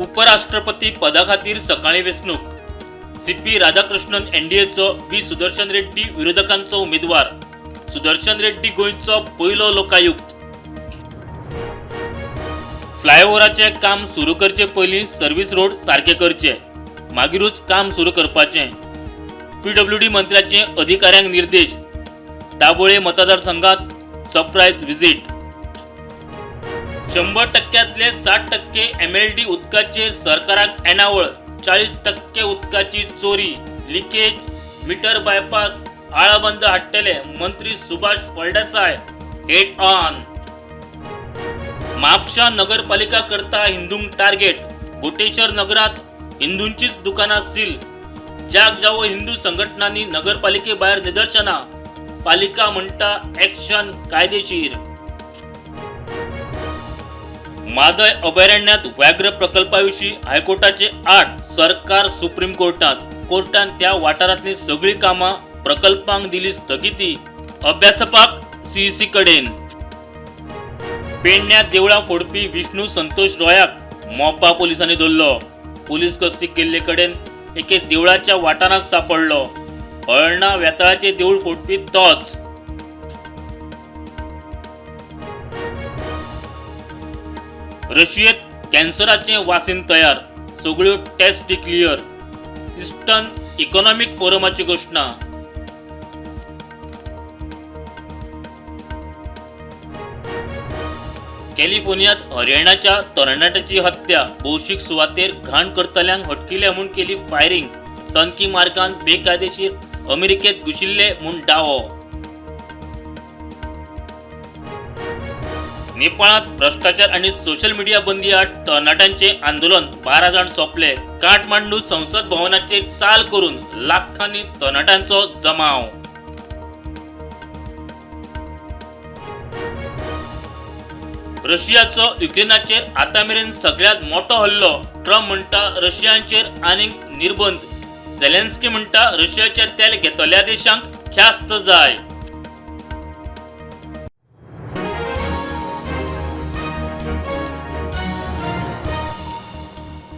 उपराष्ट्रपती पदा खातीर सकाळीं वेंचणूक. सीपी राधाकृष्णन एनडीएचो, बी सुदर्शन रेड्डी विरोधकांचो उमेदवार. सुदर्शन रेड्डी गोंयचो पयलो लोकायुक्त. फ्लायओव्हराचें काम सुरू करचे पयलीं सर्व्हिस रोड सारके करचे, मागीरूच काम सुरू करपाचें, पीडब्ल्यूडी मंत्र्याचे अधिकाऱ्यांक निर्देश. दाबोळे मतदारसंघात सरप्रायज व्हिजिट. 100 टक्क्यातले 60% एमएलडी उदकाचेर सरकाराक येणावळ, 40% उदकाची चोरी, लिकेज, मिटर बायपास आळाबंद हाडटले, मंत्री सुभाष फळदेसाय हेड ऑन. म्हापशा नगरपालिका करता हिंदूंक टार्गेट, गोटेश्वर नगरात हिंदूंचीच दुकानां सील. जाग जावो हिंदू संघटनांनी नगरपालिके भायर निदर्शनां, पालिका म्हणटा ॲक्शन कायदेशीर. म्हादय अभयारण्यात व्याघ्र प्रकल्पाविशीं हायकोर्टाचे आठ, सरकार सुप्रीम कोर्टात. कोर्टान त्या वाठारांतली सगळीं कामां प्रकल्पांक दिली स्थगिती, अभ्यासपाक सीईसी कडेन. पेडण्यां देवळां फोडपी विष्णू संतोष रॉयाक मोपा पोलिसांनी धरलो. पोलीस गस्ती केल्ले कडेन एके देवळाच्या वाठारांत सापडलो. हळर्णा वेताळाचें देऊळ फोडपी तोच. रशियेत कॅन्सराचें वासीन तयार, सगळ्यो टेस्टी क्लियर, इस्टर्न इकॉनॉमिक फोरमाची घोशणा. कॅलिफोर्नियात हरियाणाच्या तरणाट्याची हत्या, भौशीक सुवातेर घाण करतल्यांक हटकिले म्हूण केली फायरिंग, टर्की मार्गान बेकायदेशीर अमेरिकेत घुशिल्ले म्हूण दावो. नेपाळात भ्रष्टाचार आणि सोशल मिडिया बंदी आड तरणाट्यांचे आंदोलन, 12 जाण सोंपले. काठमांडू संसद भवनाचेर चाल करून लाखांनी तरणाट्यांचो जमाव. रशियाचो युक्रेनाचेर आतां मेरेन सगळ्यांत मोठो हल्लो, ट्रम्प म्हणटा रशियांचेर आनीक निर्बंध, झेलेन्स्की म्हणटा रशियाचें तेल घेतल्या देशांक ख्यास्त जाय.